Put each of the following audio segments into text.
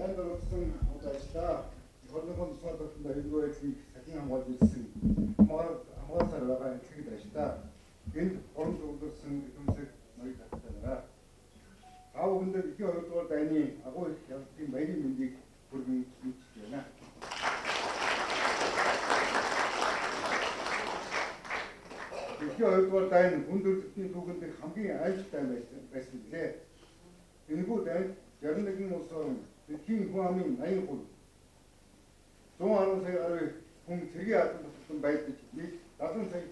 Дайнд оролцсон ажиллаа. Хорногон тусгаар тогтноо аюулгүй байдлыг сахин хамгаалж ирсэн хамгаалсаар байгаа энэлхэгд ажиллаа. Энд орон төвлөрсөн эдэмсэг ноёд таттай байна. Та бүхэндээ дэлхийн 2 дугаар дайны агуу их ялалтын баярын мэндийг хүргэн мэдчилж байна. Дэлхийн 2 дугаар дайн хүн төрөлхтний түүхэнд хамгийн аймшигт дайн байсан билээ. Энэхүү дайнд 61 улс орон дэлхийн хүн амын 80%, 110 сая гаруй хүн цэргийн албан тушаалтан байлдаж нийт 70 сая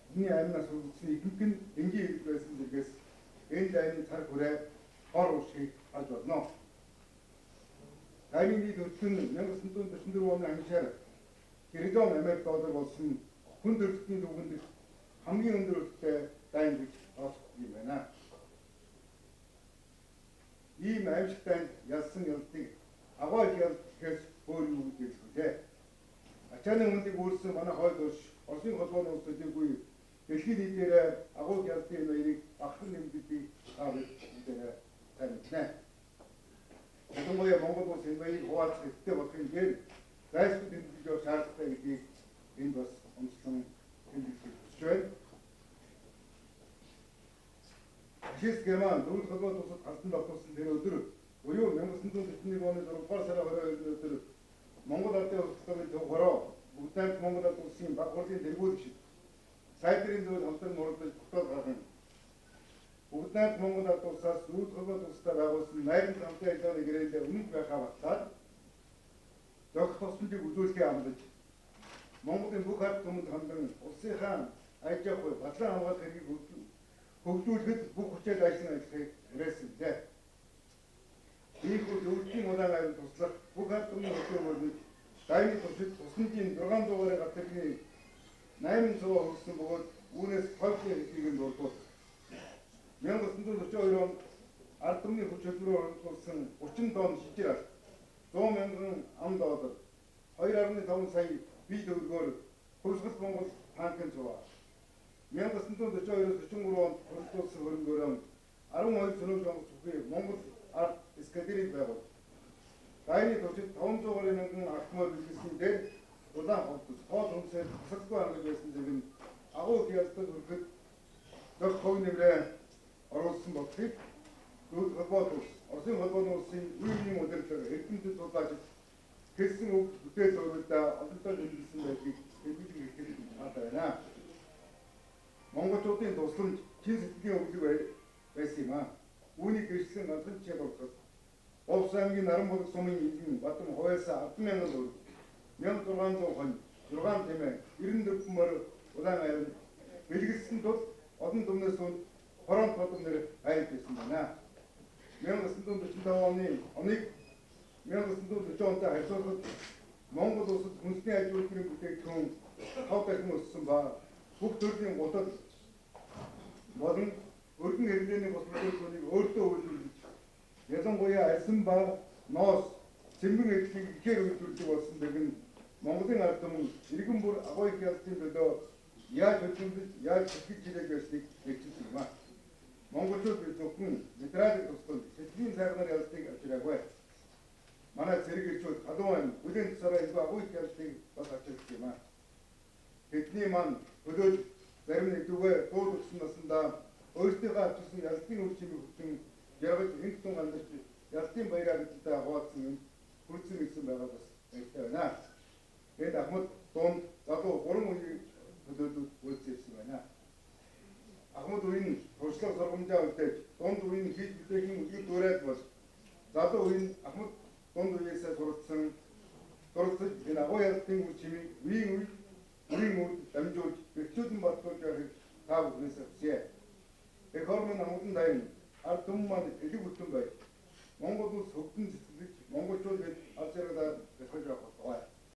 хүний амнаас үлдсэн ихэнх нь энгийн иргэд байсан зэргээс энэ дайны цар хүрээ хор уршгийг харж болно. Дайны нийт өтгөн нь 1944 оны ангишаар триллион Америк доллар болсон хүн төрөлхтний түүхэнд хамгийн өндөр өртөгтэй дайн гэж тооцогддог юм байна. Ийм аимшигт дайнд ялсан ялтыг агуу их ялт гэхээс өөр юу гэж хэлэх вэ? Ачааны хүндийг үүссэн манай хойд улс Оросын холбооны улс төдийгүй дэлхийн нийтээр агуу их ялтын энэ баярыг багахан нэмэгддгийг та бүхэндээ сайн мэднэ. Ялангуяа Монгол улс энэ баярыг хуваалцах хэрэгтэй болохын дээр зайлшгүй тэмдэглэж явах шаардлагатай гэдгийг энд бас онцлон тэмдэглэхийг хүсэж байна. Фашист Герман дөрвөн холбоот улсад галдан тогтуулсан тэр өдөр буюу 1941 оны 6 дугаар сарын 22-ны өдөр Монгол Ардын хувьсгалын төв хороо Бүгд найрамдах Монгол Ард улсын баг хурлын тэргүүлэгчид сайдрын зүйл хамтран мурдаж тогтоол гарган Бүгд найрамдах Монгол Ард улсаас дөрвөн холбоот улстай байгуулсан найрамдах хамтын ажиллагааны гэрээнд үнэнт байхаа батлаад зохих тусламжийг үзүүлэхээ амлаж Монголын бүх ард түмэнд хандан улсынхаа аж ахуй батлан хамгаалах хэргийг хөгжүүлэхэд бүх хүчээр ажиллан ажиллахыг уриалсан билээ. Ийхүү зөвлөлийн улаан авирал туслах бүх ард түмний хөдөө мөрдөж дайны туршид тусламжийн 6 дугаарын галт тэрэгний 8 цуваа хөрсөн бөгөөд үүнээс тойрны хэдийг нь дурдвал 1942 онд ард түмний хүч хөдөлмөрөөр оролцуулсан 30 тонн шижир алт, 100 мянган ам доллар, 2.5 сая бие төгрөгөөр хувьсгал Монгол танкын цуваа 1942-оос 43 онд хуралдуулсан хөрөнгөөрөө 12 зөнөөлж онгоц бүхий Монгол ард эскадрийг байгуулж дайны туршид 500 гаруй мянган автомобиль бэлгэлсний дээр улаан хувцас хоол хүнсээр тасалгүй хангаж байсан зэрэг нь агуу их ялтад хүрэхэд зохих хувь нэмрээ оруулсан болохыг Дөрвөн холбоот улс, Оросын холбооны улсын үе үеийн удирдлага эрдэмтэд судлаачид хэлсэн үг бүтээл зурвалдаа олонтоо тэмдэглэсэн байдлыг тэмдэглэх хэрэгтэй таатай байна. Монголчуудын тусламж чин сэтгэлийн өглөг байсан юм аа. Үүнийг гэрчлэн ганцхан жишээ дурдахад Увс аймгийн Наранбулаг сумын элгэн Бадам хувиасаа 10 мянган төгрөг, 1600 хонь, 6 тэмээ, 94 морь улаан авир бэлгэлсэн тул олон түмнээс фронт бадам нэр айлд байсан байна. 1945 оныг 1940 онтой харьцуулахад Монгол улсад хүнсний аж үйлдвэрийн бүтээгдэхүүн 5 дахин өссөн ба бүх төрлийн гутал болон өргөн хэрэглээний бус бүтээгдэхүүнийг өөртөө үйлдвэрлэж ялангуяа арьсан ба ноос цэмбэн эдлийг ихээр үйлдвэрлэдэг болсон дэг нь Монголын ард түмэн иргэн бүр агуу их ялтын төлөө яаж хөдөлмөрлөж, яаж сэтгэж ирэх байсныг мэрчилсэн юм аа. Монголчууд бид зөвхөн материалын тусламж, сэтгэлийн сайхнаар ялтыг авчираагүй. Манай цэрэг эрчүүд халуун ам бүлээн тусаараа илүү агуу их ялтыг бас авчирсан юм аа. Тэдний маань төлөөл зарим нэг дүүгээ дууд өгсөн насандаа өөрсдийнхөө авчирсан ялтын үр чимийг хүртэн жаргаж энх тун амьдарч ялтын баяраа гэдэлтэй хуваалцсан юм хүрсэн ирсэн байгаа бас баяртай байна. Энд ахмад, дунд, залуу гурван үеийн төлөөлөл үйлдэж ирсэн байна. Ахмад үе нь туршлага сургамжаа үлдээж, дунд үе нь хийж бүтээхийн үлгэр дуурайл бол залуу үе нь ахмад дунд үеэсээ суралцсан суралцаж энэ агуу ялтын үр чимийг үеийн үе үеийн үед дамжуулж бэхжүүлэн батлуулж байхыг та бүхнээс хүсье. Эх орн минь амгалан тайван ард түмэн маань элэг бүтэн байж Монгол улс хөгжин цэцэглэж монголчууд бид аз жаргалаар бясалгаж явах болтугай.